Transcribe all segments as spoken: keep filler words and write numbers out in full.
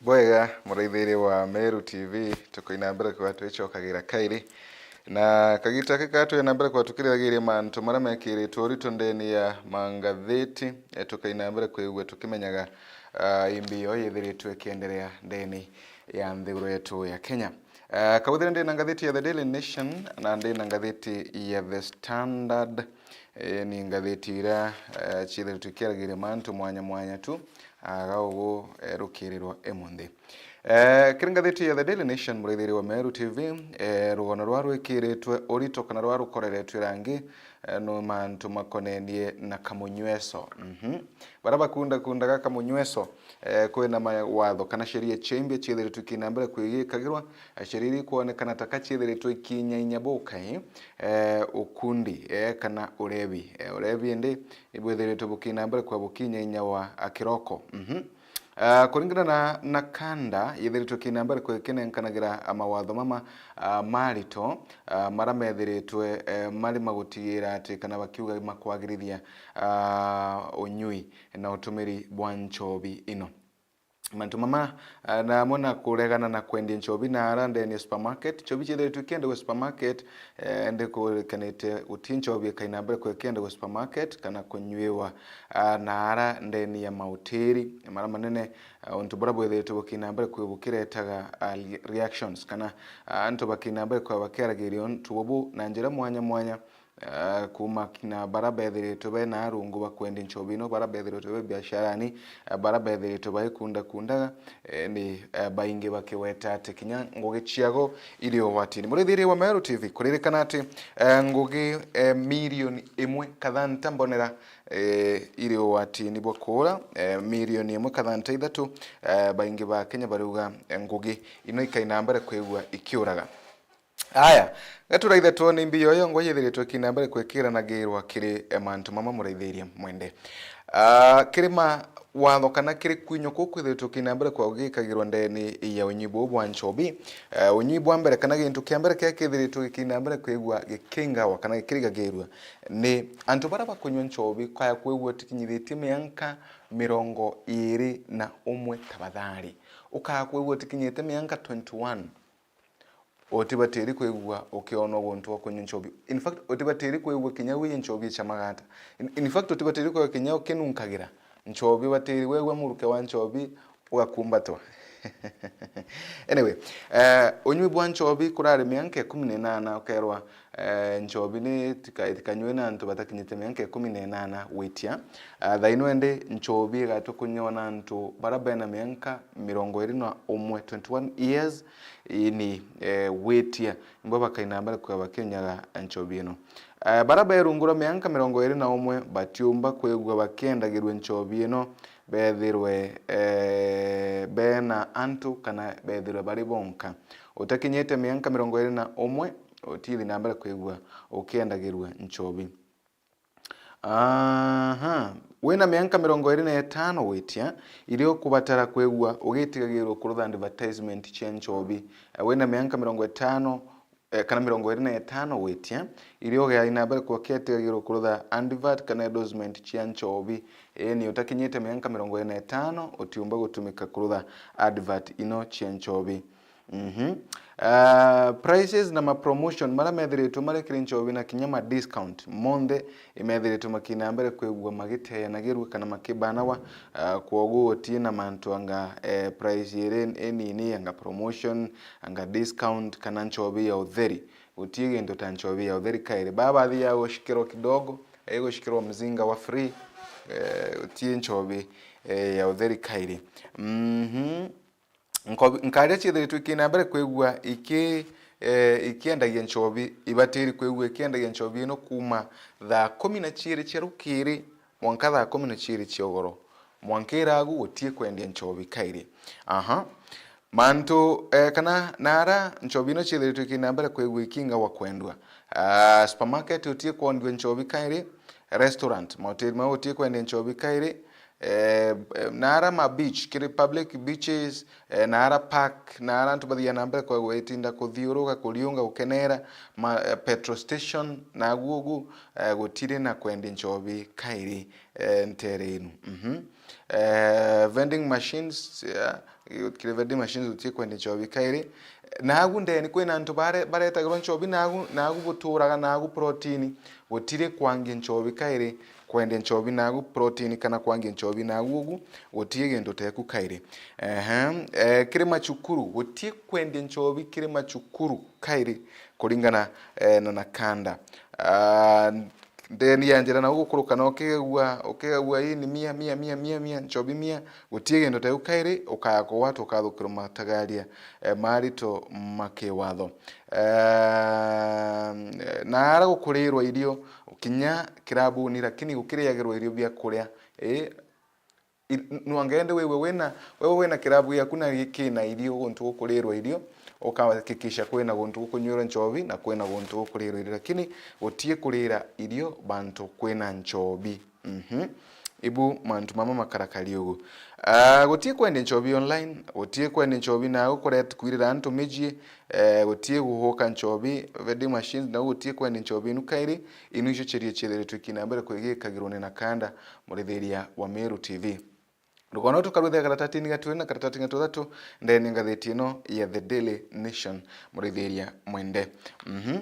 Bwega, muraithiria wa Meru T V, tukoina mbere kwa twicokagira kairi. Na kagita gaka twina mbere kwa tukiriragiria mantu maria mekiritwe urito ndeni ya mangathiti, eh, tukaina mbere kwigua tukimenyaga, ah, imbi yo yithiritwe ikienderea ndeni ya nthiguru yetu ya Kenya. Ah, kauthire ndina ngathiti ya The Daily Nation na ndina ngathiti ya The Standard. Eh, ni ngathiti iria, eh, ciithiritwe ikiaragiria mantu mwanya mwanya tu, aga ugu, eh, rukirirwa imunthi. Eh, kiri ngathiti ya The Daily Nation, muraithiri wa Meru T V, eh, rugano rwa rwikiritwe urito kana rwa rukoreretwe rangi, eh, no mantu makonenie na kamunyweso. Mhm. Bara bakunda kundaga kamunyweso, eh, kwina mawatho kana sheria chimbi ciithiritwe ikina mbere kwigikagirwa, eh, sheria iria ikwonekana ta ka ciithiritwe ikinyainya bukai, eh, ukundi, eh, kana urebi. Eh, urebi indi ibwithiritwe bukina mbere kwa bukinyainya wa, a, kiroko. Mhm. Ah, kuringana na, na kanda, yithiritwe kina mbere kwekinenkanagira, a, mawatho mama, ah, marito, ah, mara methiritwe, eh, mari magutigira ati kana bakiuga makwagirithia, ah, unyui na utumiri bwa nchobi ino. Mantu mama, ah, na amwe na kuregana na kwendia nchobi na ara ndeni ya supermarket. Nchobi ciithiritwe ikiendagwa supermarket, eh, ndi kurikanite guti nchobi ikaina mbere kwekiendagwa supermarket kana kunywiwa, ah, na ara ndeni ya mautiri mara manene. Ah, untu bura bwithiritwe bukina mbere kwi bukiretaga, ah, re-, reactions kana, ah, antu bakina mbere kwa bakiaragiria untu bubu na njira mwanya mwanya. Ah, kuma kina bara bethiritwe bena arungu ba kwendia nchobi ino, bara bethiritwe be biasharani, ah, bara bethiritwe baikunda kundaga, eh, ni, eh, baingi bakiweta ati kinya ngugi ciago iri ugwatini. Muraithiri wa Meru T V, kuririkana ati, eh, ngugi, eh, milioni imwe kathanta mbonera, eh, iri ugwatini bwa kuura, eh, milioni imwe kathanta ithatu, eh, baingi ba Kenya bariuga, eh, ngugi ino ikaina mbere kwigua ikiuraga. Aya, gaturaithe twone imbi yoyo ngo yithiritwe ikina mbere kwikiranagirwa kiri, eh, mantu mama muraithiria mwende. Ah, kiri mawatho kana kiri kwinywa kuu kwithiritwe ikina mbere kwa gukikagirwa ndeni ya unywi buu bwa nchobi. Eh, unywi bwa mbere kana gintu kia mbere kia kithiritwe gikina mbere kwigua gikingawa kana gikirigagirua ni antu bara bakunywa nchobi kaya kwigua utikinyithitie mianka mirongo iri na umwe tabathari. Ukaya kwigua utikinyite mianka twenty-one. Utibatiri kwigua ukionwa guntu gwa kunywa nchobi. In fact, utibatiri kwigua kinya wi nchobi icamaga ata. In, in fact, utibatiri kwigua kinya ukinunkagira nchobi, ubatiri wegua muruke wa nchobi ugakumbatwa. Anyway, eh, unywi bwa nchobi kurari mianka ikumi na inana ukerwa, eh, nchobi ni tika-, itikanywe na antu batakinyite mianka ikumi na inana gwitia. Ah, thaino indi nchobi igatwa kunywa na antu bara bena mianka mirongo iri na umwe, twenty-one years, ini, eh, gwitia, nibo bakaina mbere kwigua bakinyaga nchobi ino. Eh, bara berungura mianka mirongo iri na umwe batiumba kwigua bakiendagirua nchobi ino, bethirwe, eh, bena antu kana bethirwe bari bonka. Utakinyite mianka mirongo iri na umwe, utithi na mbere kwigua ukiendagirua nchobi. Aha. Wina mianka mirongo iri na itano gwitia, iria ukubatara kwigua ugitigagirwa kurutha advertisement cia nchobi. Eh, wina mianka mirongo itano, eh, kana mirongo iri na itano gwitia, iria ugea na mbere kwa ukitigagirwa kurutha advert kana endorsement cia nchobi. Eni, utakinyite mianka mirongo iri na itano, utiumba gutumika kurutha advert ino cia nchobi. Mhm. Ah, prices na ma promotion maria methiritwe mari kiri nchobi na kinya ma discount monthe imethiritwe makina mbere kwigua magiteanagirua kana makibanagwa. Ah, kwoguo utie na mantu anga, eh, price iri inini, anga promotion, anga discount, kana nchobi ya utheri. Utie gintu ta nchobi ya utheri kairi. Baba bathi ya gushikirwa kidogo, ya gushikirwa mzinga wa free, eh, utie nchobi, eh, ya utheri kairi. Mhm. Nko-, nkaria ciithiritwe ikina mbere kwigua iki-, eh, ikiendagia nchobi, ibatiri kwigua ikiendagia nchobi ino kuuma thaa kumi na ciiri cia rukiri mwanka thaa kumi na ciiri cia ugoro. Mwanka iragu gutie kwendia nchobi kairi. Aha. Mantu, eh, kana nara nchobi ino ciithiritwe ikina mbere kwigua ikinga wa kwendua. Ah, supermarket utie kwendua nchobi kairi, restaurant, mahoteli mau utie kwendia nchobi kairi, eh, eh, na ara ma beach, kiri public beaches, eh, na ara park, na ara antu bathiaga na mbere kwa gwitinda kuthiuruka, kuriunga, gukenera, ma, eh, petrol station, na agu ugu, eh, gutiri na kwendia nchobi kairi, eh, ntere inu. Mhm. Eh, vending machines, eh, kiri vending machines guti kwendia nchobi kairi. Nagu ndeni kwina antu bare-, baretagirwa nchobi nagu, nagu buturaga nagu protini, gutiri kwangia nchobi kairi, kwendia nchobi nagu protini kana kwangia nchobi nagu ugu, gutiri gintu teku kairi. Ehe, eh, kiri macukuru, guti kwendia nchobi kiri macukuru kairi kuringana, eh, na Nakanda. Ah, ndeni ya njira na ugukuruka na ukigagua, ukigagua ini mia, mia, mia, mia, mia, nchobi mia, gutie gintu teu kairi, ukaya kugwatwa ukathukirwa matagaria, eh, marito ma kiwatho. Eh, na ara gukurirwa irio, kinya kirabuni, lakini gukiriagirwa irio bia kuria, eh, I-, nwangende wewe wina, wewe wina kirabu giaku na gi-, kina irio, guntu gukurirwa irio, ukahakikisha kwina guntu gukunyuirwa nchobi na kwina guntu gukurirwa irio, lakini gutie kurira irio bantu kwina nchobi. Mhm. Ibu mantu mama makarakari ugu. Ah, gutie kwendia nchobi online, gutie kwendia nchobi na gukuret-, kwirira antu mijie, eh, gutie guhuka nchobi, vending machines, na gutie kwendia nchobi inu kairi, inu icio cheria ciethiritwe ikina mbere kwigikagirwo ni Nakanda, murithiria wa Meru T V. Ndukona tukarwithia karatatini ga twiri na karatatini ga tuthatu ndene ngatheti ino ya The Daily Nation, murithiria mwende. Mhm.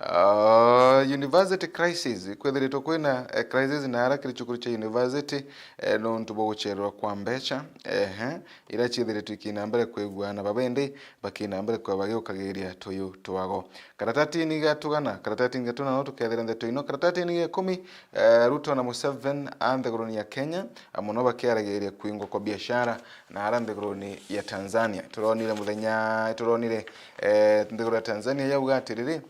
Ah, university crisis, kwethiritwe kwina, eh, crisis na ara kiri cukuru cha university, eh, nontu bwa guchererwa kwa mbecha, ehe, ira ciethiritwe ikina mbere kwigua na babendi bakina mbere kwa bagiukagiria tuyu twago. Karatatini ga tugana, karatatini ga tuna no tukethira ndeto ino, karatatini ga ikumi, eh, Ruto na Museveni a nthiguruni ya Kenya, a muno bakiaragiria kwingwa kwa biashara na ara nthiguruni ya Tanzania. Turonire muthenya, turonire, eh, nthiguru ya Tanzania yauga atiriri,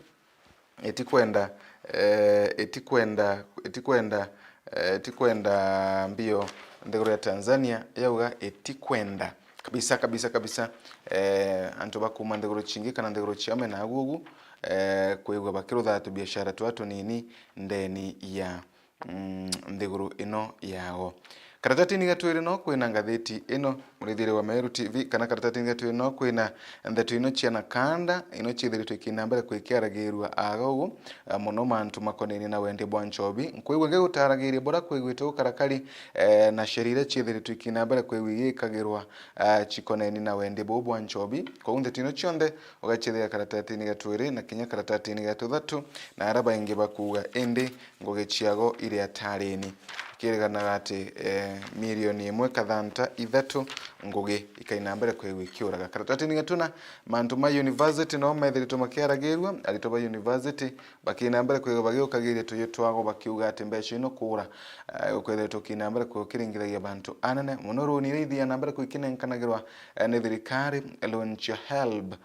itikwenda, eh, itikwenda, itikwenda, eh, itikwenda mbio nthiguru ya Tanzania yauga itikwenda kabisa, kabisa, kabisa, eh, antu ba kuuma nthiguru cingi kana nthiguru ciame na agu ugu, eh, kwigua bakirutha tubiashara twa tunini ndeni ya, mm, nthiguru ino yao. Karatatini ga twiri no kwina ngatheti ino, murithiria wa Meru T V, kana karatatini ga twiri no kwina ndeto ino cia Nakanda, ino ciethiritwe ikina mbere kwikiaragirua aga ugu, eh, muno mantu makonainie na wendia bwa nchobi. Nkwigua ngigutaragiria bura kwigwite gukarakari, eh, na sheria iria ciethiritwe ikina mbere kwigua igikagirwa, eh, cikonainie na wendia buu bwa nchobi. Kwou ndeto ino cionthe ugacithira karatatini ga twiri na kinya karatatini ga tuthatu, na ara baingi bakuuga indi ngugi ciago iri atarini. Ikiriganaga ati, eh, milioni imwe kathanta ithatu ngugi ikaina mbere kwigua ikiuraga. Karatatini ga tuna, mantu ma university no methiritwe makiaragirua, aritwa ba university bakina mbere kwigua bagiukagiria tuyu twago bakiuga ati mbeca ino kuura, eh, kwethiritwe ukina mbere kwigua ukiringithagia bantu anene. Muno runi iria ithiaga na mbere kwikinenkanagirwa, eh, ni thirikari, loan cia helb,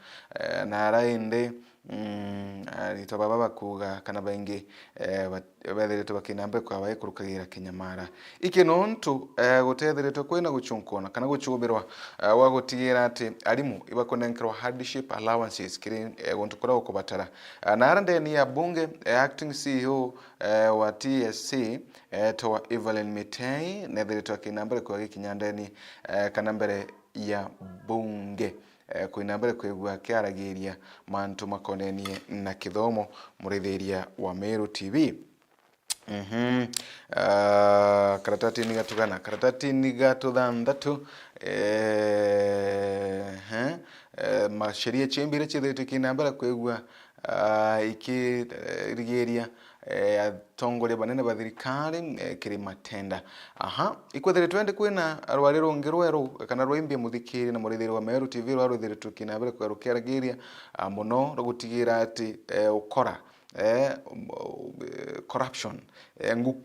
eh, na ara indi, mm, aritwa baba bakuuga kana baingi, eh, ba-, bethiritwe bakina mbere kwigua bagikurukagira kinyamara. Iki nontu, eh, gutethiritwe kwina guchunkona kana guchubirwa, eh, gwa gutigira ati arimu ibakunenkerwa hardship allowances kiri, eh, guntu kuria gukubatara. Eh, na ara ndeni ya bunge, eh, acting C E O, eh, wa T S C, etwa Evelyn Mitei, nethiritwe akina mbere kwigua gikinya ndeni, eh, kana mbere ya bunge, eh, kwina mbere kwigua akiaragiria mantu makonenie na kithomo, murithiria wa Meru T V. Mhm. Ah, karatatini ga tugana, karatatini ga tuthanthatu, eh, eh, eh, masheria cimbire ciethiritwe ikina mbere kwigua, ah, ikirigiria, eh, atongoria banene ba thirikari, eh, kiri matenda. Aha, ikwethiritwe indi kwina rwari rungi rweru kana rwaimbia muthikiri na murithiria wa Meru T V rwa rwithiritwe ikina mbere kwigua rukiaragiria, ah, muno rwa gutigira ati, eh, ukora, eh, um, eh, corruption, eh, ngu-,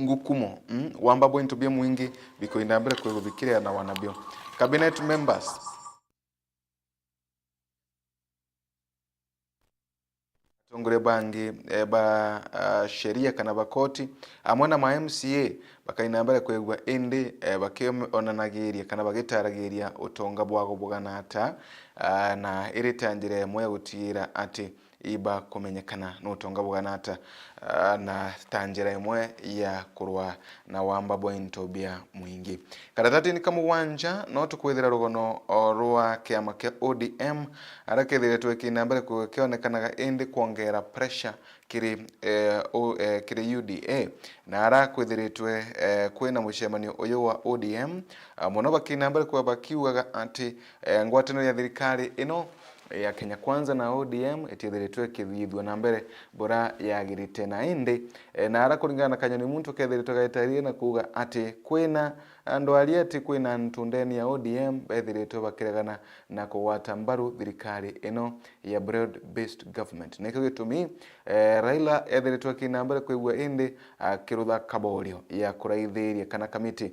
ngukumo, mm, wamba bwa into bia mwingi bikoinda mbere kwigua bikiria na wanabio. Cabinet members. Atongoria bangi, eh, ba, ah, sheria kana ba koti, amwe na ma M C A bakaina mbere kwigua indi, eh, bakionanagiria kana bagitaragiria utonga bwao bugana ata, ah, na iri ta njira imwe ya gutigira ati ibakumenyekana ni utonga bugana ata, ah, na ta njira imwe ya kurwa na wamba bwa into bia mwingi. Karatatini ka mugwanja no tukwithira rugono o rwa kiama kia O D M, aria kethiritwe kina mbere kwigua kionekanaga indi kwongera pressure kiri, eh, o, eh, kiri U D A, na aria kwithiritwe, eh, kwina mucemanio uyu wa O D M, ah, mono bakina mbere kwigua bakiugaga ati, eh, ngwataniro ya thirikari ino ya Kenya Kwanza na O D M itiithiritwe ikithithua na mbere bura yagirite. Na indi, eh, na ara kuringana na Kanyoni Muntu kethiritwe gaitarie na kuuga ati kwina andu aria ati kwina antu ndeni ya O D M bethiritwe bakiregana na kugwata mbaru thirikari ino ya broad based government. Nikio gitumi, eh, Raila ethiritwe akina mbere kwigua indi akirutha kaborio ya kuraithiria kana kamiti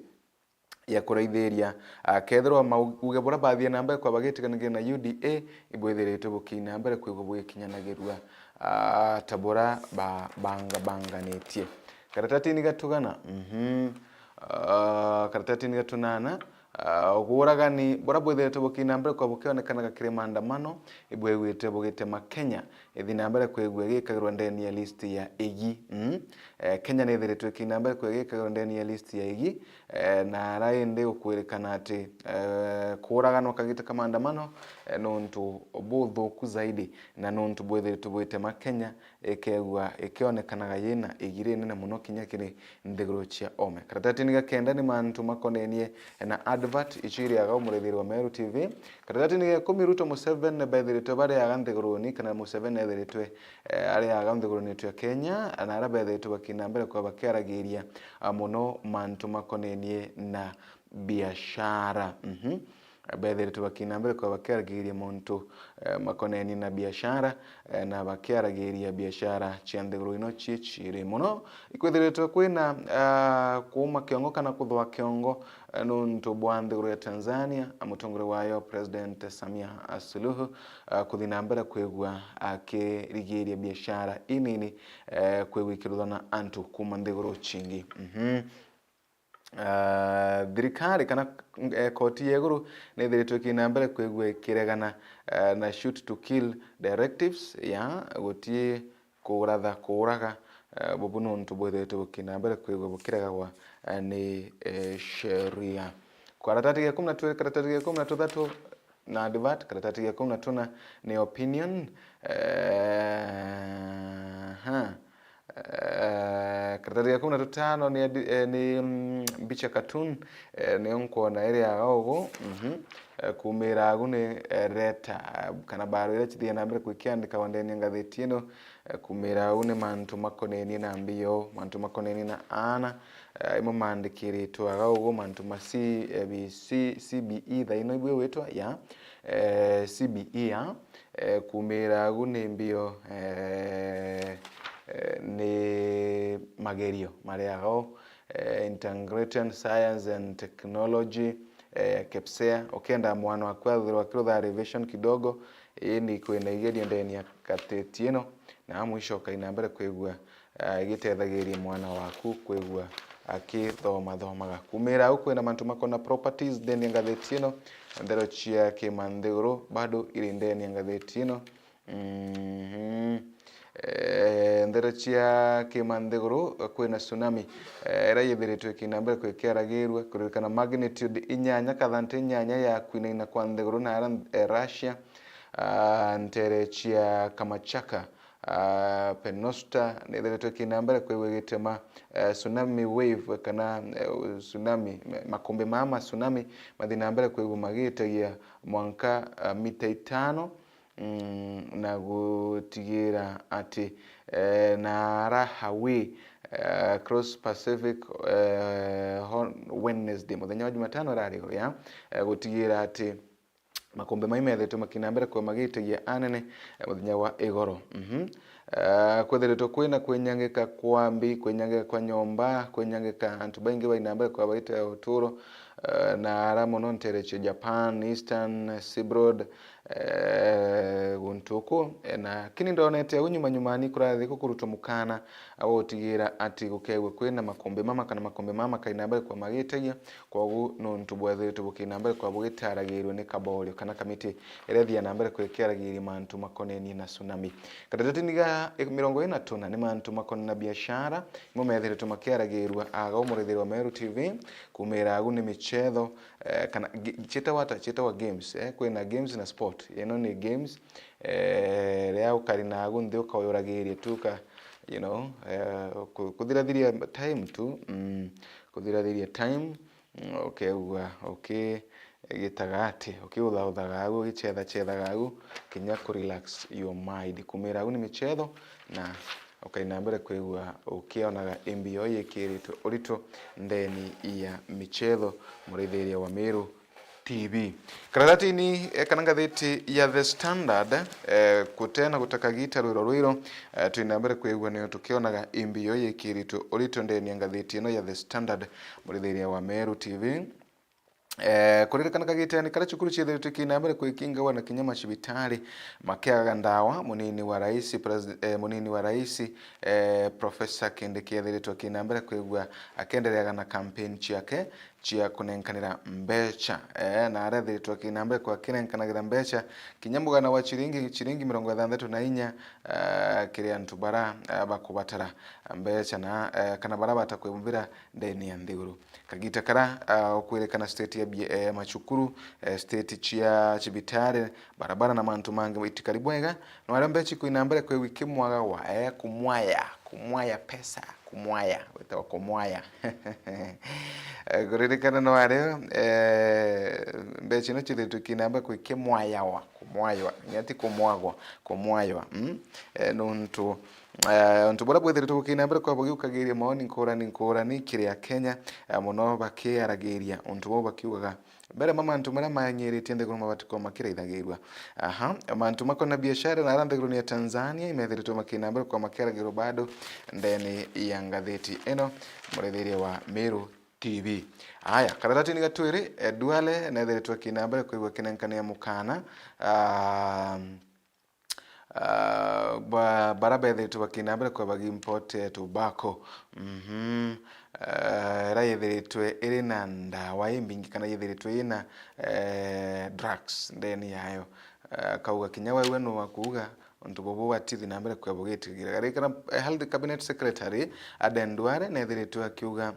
ya kuraithiria, ah, kethirwa mauge bura bathie na mbere kwa bagitikanagia na U D A, ibwithiritwe bukina mbere kwigua bugikinyanagirua, ah, ta bura ba-, banga-, banganitie. Karatatini gatugana, mhm, ah, karatatini gatunana, ah, uguuragani bura bwithiritwe bukina mbere kwa bukionekanaga kiri maandamano, ibwigwite bugitema Kenya ithi na mbere kwigua igikagirwa ndeni ya list ya igi. Mm? Eh, Kenya nithiritwe ikina mbere kwigua igikagirwa ndeni ya list ya igi, eh, na ara indi gukwirikana ati, eh, kuuraganwa kagita ka maandamano, eh, nuntu buthuku zaidi, na nuntu bwithiritwe bwitema Kenya ikegua ikionekanaga yina igi rinene mono kinya kiri nthiguru cia ome. Karatatini ga kenda ni mantu makonenie na advert icio iriaga umurithiri wa Meru T V. Karatatini ga ikumi Ruto Museveni bethiritwe bariaga nthiguruni, kana Museveni ethiritwe, eh, ariaga nthiguruni yetu ya Kenya, na aria bethiritwe bakina mbere kwa bakiaragiria, ah, mono mantu makonenie na biashara. Mhm. Bethiritwe bakina mbere kwa bakiaragiria montu, eh, makonenie na biashara, eh, na bakiaragiria biashara cia nthiguru ino cie ciri mono. Ikwithiritwe kwina, ah, kuuma kiongo kana kuthwa kiongo, eh, nuntu bwa nthiguru ya Tanzania, mutongoria wayo President Samia Suluhu, ah, kuthi na mbere kwigua akirigiria biashara inini, eh, kwigua ikiruthwa na antu kuuma nthiguru cingi. Mhm. Ah, thirikari kana, eh, koti ya iguru nithiritwe ikina mbere kwigua ikiregana, eh, na shoot to kill directives ya guti kuratha kuuraga, eh, bubu nuntu bwithiritwe bukina mbere kwigua bukiregagwa, eh, ni, eh, sheria. Karatatini ga ikumi na twiri, karatatini ga ikumi na tuthatu, na advert, karatatini ga ikumi na tuna ni opinion. Eh, ha. Eh, karatatini ga ikumi na tutano ni adi-, eh, ni, mm, mbicha cartoon, eh, niyo nkwona iriaga ugu. Mhm. Eh, kumira agu ni, eh, reta, eh, kana barua iria cithiaga na mbere kwikiandikagwa ndeni ya ngathiti ino. Eh, kumira agu ni mantu makonenie na mbio, mantu makonenie na aana, eh, imo mandikiritwe aga ugu, mantu ma C B C, C B E thaino ibwe witwa, ya, eh, C B E, ya, eh, kumira agu ni mbio, eh, eh, ni magerio mariaga o, eh, Integrated Science and Technology, eh, KPSEA. Ukenda mwana waku athirwa akirutha revision kidogo, indi kwina igerio ndeni ya ngathiti ino, na mwisho ukaina mbere kwigua, ah, igitethagiria mwana waku kwigua akithoma thomaga. Kumira au kwina mantu makona properties ndeni ya ngathiti ino, nthero cia kimanthiguru bado iri ndeni ya ngathiti ino. Mhm. Eh, nthero cia kimanthiguru, eh, kwina tsunami, eh, iria yithiritwe ikina mbere kwikiaragirua, kuririkana magnitude inyanya kathante inyanya ya kwinaina kwa nthiguru na ara, eh, Russia, ah, ntere cia Kamchatka, ah, Penosta, nithiritwe ikina mbere kwigua igitema, eh, tsunami wave kana, eh, tsunami, ma-, makumbi maa ma tsunami mathi na mbere kwigua magitagia mwanka, ah, mita itano, mm, na gutigira ati, eh, na ara Hawaii, eh, across Pacific, eh, on Wednesday, muthenya wa Jumatano irari iguru ya, eh, gutigira ati makumbi mai methetwe makina mbere kwa magitagia anene, eh, muthenya wa igoro. Mhm. Eh, kwithiritwe kwina kwinyangika kwa mbi, kwinyangika kwa nyomba, kwinyangika antu baingi baina mbere kwa baita ya uturo, eh, na ara mono ntere cia Japan, Eastern Seaboard, eh, guntu uku, eh, na kini ndonete au nyuma nyumani kurathi kukurutwa mukana wa gutigira ati gukegwe kwina makumbi mama kana makumbi mama makaina mbere kwa magitagia. Kwogu nuntu bwethiritwe bukina mbere kwa bugitaragirwe ni kaborio kana kamiti iria ithia na mbere kwikiaragiria mantu makonenie na tsunami. Katatini ga mirongo iri na tuna ni mantu makonenie na biashara, imo methiritwe makiaragirua aga umurithiri wa Meru T V, kumira agu ni michetho, eh, kana gi-, cietagwa ata? Cietagwa games, eh, kwina games na sport. Ino ni games, eh, ria ukari nagu nthi ukauyuragiria tu ka, you know, eh, ku-, kuthirathiria time tu, mm, kuthirathiria time, mm, ukeigua ukigitaga ati, ukiuthauthaga agu, ugicethacethaga agu, kinya ku relax your mind. Kumira agu ni michetho na ukaina mbere kwigua ukionaga imbi yo yikiritwe urito ndeni ya michetho, murithiria wa Meru T V. Karatatini, eh, kana ngathiti ya The Standard, eh, kutena gutaka gita rwiro rwiro, eh, twina mbere kwigua nio tukionaga imbi yo yikiritwe urito ndeni ya ngathiti ino ya The Standard, murithiria wa Meru T V. Eh, kuririkana kagiteni karia cukuru ciethiritwe kina mbere kwikingagwa na kinya macibitari makiagaga ndawa, munini wa rais, pres-, eh, munini wa rais, eh, Professor Kindiki ethiritwe kina mbere kwigua akiendereaga na campaign ciake cia kunenkanira mbecha. Eh, na aria ethiritwe kina mbere kwa akinenkanagira mbecha kinya mugana wa ciringi, ciringi mirongo ithanthatu na inya, eh, kiri antu bara, eh, bakubatara mbecha na, eh, kana bara bata kwibubira ndeni ya nthiguru. Kagita kara, ah, ukwirikana state ya bi-, eh, macukuru, eh, state cia cibitari, barabara na mantu mangi itikari bwega, no aria mbechi kwina mbere kwigwi kimwagawa, eh, kumwaya, kumwaya pesa, kumwaya, witawa kumwaya. Eh, kuririkana no ario, eh, mbechi ino cithitwe kina mbere kwi kimwayawa, kumwaywa, nyati kumwagwa, kumwaywa, mm? Eh, nuntu Eh, untu buria bwithiritwe bukina mbere kwa bugiukagiria maoni nkurani nkurani kiri Akenya, eh, muno bakiaragiria untu buu bakiugaga, mbere ma mantu maria manyiritie nthiguru mabati kwa makiraithagirua. Aha, mantu makona biashara na ara nthiguruni ya Tanzania imethiritwe makina mbere kwa makiaragirua bado ndeni ya ngathiti ino, murithiria wa Meru T V. Aya, karatatini gatwiri, eh, Duale nethiritwe kina mbere kwigua kinenkania mukana, ah, ah, ba-, bara bethiritwe bakina mbere kwa bagiimport, eh, tobacco. Mhm. Eh, ira yethiritwe iri na ndawa imbingi kana yethiritwe ina, eh, drugs ndeni yayo. Eh, akauga kinya wewe nu akuuga untu bubu batithi na mbere kwa bugitigira. Garikana, eh, Health Cabinet Secretary Aden Duale nethiritwe akiuga,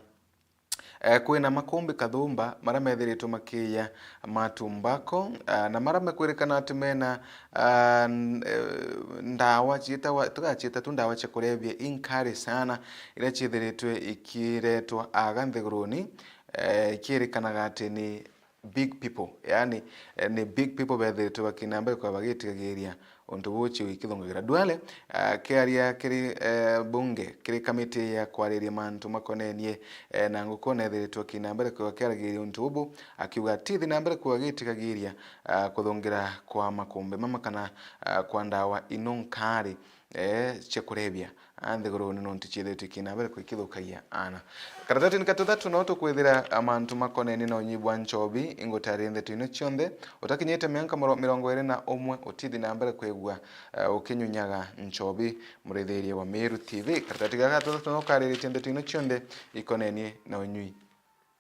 eh, kwina makumbi kathumba maria methiritwe makiiya matumbako, ah, na maria mekwirikana ati mena, ah, n-, eh, ndawa ciitagwa, tugaciita tu ndawa cia kulevya inkari sana, iria ciithiritwe ikiretwa aga nthiguruni, eh, ikiirikanaga ati ni big people, yaani, eh, ni big people bethiritwe bakina mbere kwa bagitigagiria untu buu ciu ikithungagira. Duale, ah, akiaria kiri, eh, bunge, kiri kamiti ya kwariria mantu makonenie, eh, na nguku nethiritwe akina mbere kwa akiaragiria untu bubu, akiuga atithi na mbere kwa agitigagiria, ah, kuthungira kwa makumbi mama kana, ah, kwa ndawa ino nkari, eh, cia kulevya, ah, nthiguruni nontu ciithitwe ikina mbere kwa ikithukagia ana. Karatatini ka tuthatu no tukwithira mantu makonenie na unywi bwa nchobi, ingutari ntheto ino cionthe, utakinyite mianka miro-, mirongo iri na umwe utithi na mbere kwigua, eh, ukinyunyaga nchobi, murithiria wa Meru T V. Karatati gaka ka tuthatu no kariritie ntheto ino cionthe ikonenie na unywi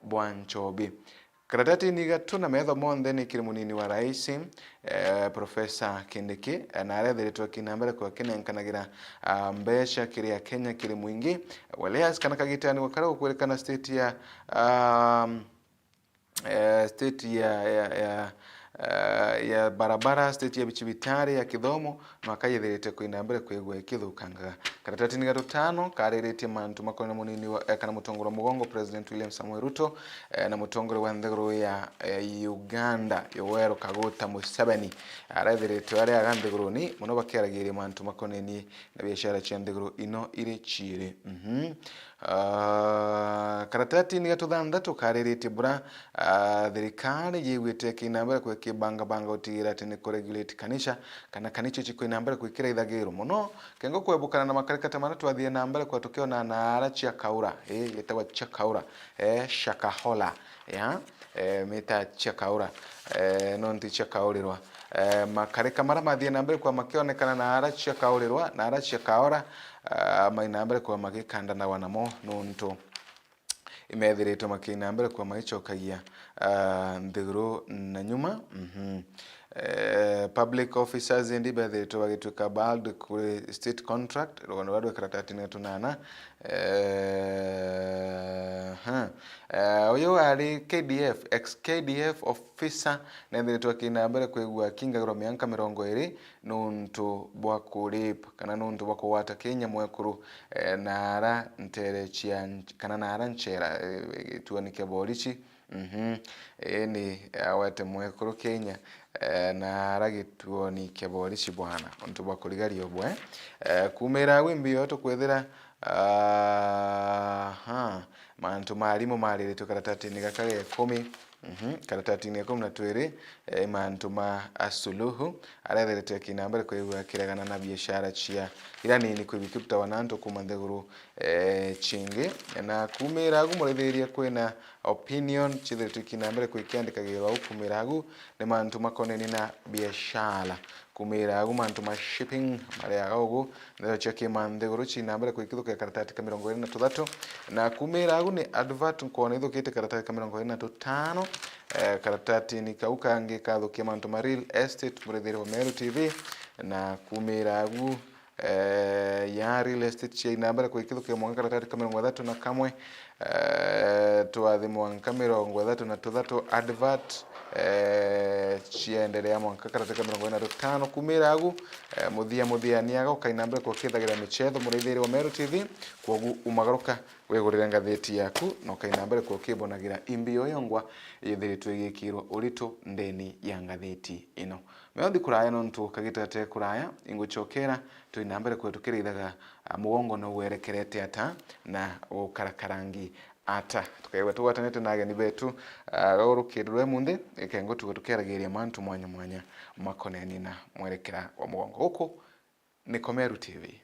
bwa nchobi. Karatatini gatu na metho monthe ni kiri munini wa rais, eh, Professor Kindiki, eh, na arethiritwe akina mbere kwa akinenkanagira, ah, mbeca kiri Akenya kiri mwingi. Weleas kana kagitani gwa karia gukwirikana state ya, um, eh, state ya, ya, ya, eh, ya barabara, state ya bicibitari, ya kithomo, no akayethirite kwina mbere kwigua ikithukangaga. Karatatini ga tutano kariritie mantu makonania munini wa, eh, kana mutongoria wa mugongo President William Samoei Ruto, eh, na mutongoria wa nthiguru ya, eh, Uganda Yoweri Kaguta Museveni. Arethiritwe ari aga nthiguruni muno bakiaragiria mantu makonenie na biashara cia nthiguru ino iri ciiri. Mhm. Ah, karatatini ga tuthanthatu kariritie bura, ah, thirikari yigwite ikina mbere kwika ibangabanga gutigira ati ni kuregulate kanisa, kana kanisa ici kwina mbere kwikira ithagiro mono. Kengo kwebukana na makarika ta mara twathie na mbere kwa tukiona naara cia kaura, ii, yetagwa cia kaura, eh, shakahola, ya, eh, mita cia kaura, eh, nontu cia kaurirwa. Eh, makarika mara mathie na mbere kwa makionekana naara cia kaurirwa, naara cia kaura, ah, maina mbere kwa magikandanawa namo nontu imethiritwe makiina mbere kwa magicokagia, ah, nthiguru na nyuma. Mhm. Eh, public officers indi bethiritwe bagituika bald kuri state contract, rugano rwa rwekaratatini ga tunana. Eh, ha. Eh, uyu ari K D F, ex K D F officer, nethiritwe akiina mbere kwigua akingagirwa mianka mirongo iri, nuntu bwa ku-rape kana nuntu bwa kugwata kinya mwekuru, eh, naara ntere cia nch-, kana naara nchera, eh, gituoni kia borichi. Mhm. Ii ni awete mwekuru kinya, eh, naara gituoni kia borichi bwana, untu bwa kurigaria ubwe. Eh, kumira au imbio tukwithira, aha, mantu ma arimu mariritwe karatatini gaka ga ikumi. Mhm, karatatini ga ikumi na twiri, eh, mantu ma Asuluhu, arethiritwe akiina mbere kwigua akiregana na biashara cia ira nini kwigua ikirutawa na antu kuuma nthiguru, eh, cingi. Na kumira agu murithirie kwina opinion, cithiritwe ikiina mbere kwikiandikagirwa au kumira agu ni mantu makoneni na biashara. Kumira agu mantu ma shipping mariaga ugu, ndeto cia kima nthiguru ciina mbere kwikithukia karatati ka mirongo iri na tuthatu, na kumira agu ni advert nkwona ithukite karatati ka mirongo iri na tutano, eh, karatatini kau kangi kathukia mantu ma real estate, murithirie wa Meru T V, na kumira agu, eh, ya real estate ciina mbere kwikithukia mwanka karatati ka mirongo ithatu na kamwe, eh, twathi mwanka mirongo ithatu na tuthatu advert, eh, cienderea mwanka karatati ka mirongo iri na tutano. Kumira agu, eh, muthia muthia ni aga ukaina mbere kwokithagira michetho, murithirie wa Meru T V, kwogu umagaruka wigurire ngatheti yaku na ukaina mbere kwokibonagira imbio yongwa yithiritwe igikirwa uritu ndeni ya ngatheti ino. Meothi kuraya nontu kagita gate kuraya, ingucokera twina mbere kwetu kirithaga, ah, mugongo no werekerete ata na ukarakarangi ata. Tukaigua tugwatanite na ageni betu, ah, gaurukiri rwe munthi, kengo tugo tukiaragiria mantu mwanya mwanya makoneni na mwerekera wa mugongo. Guku ni Komeru T V.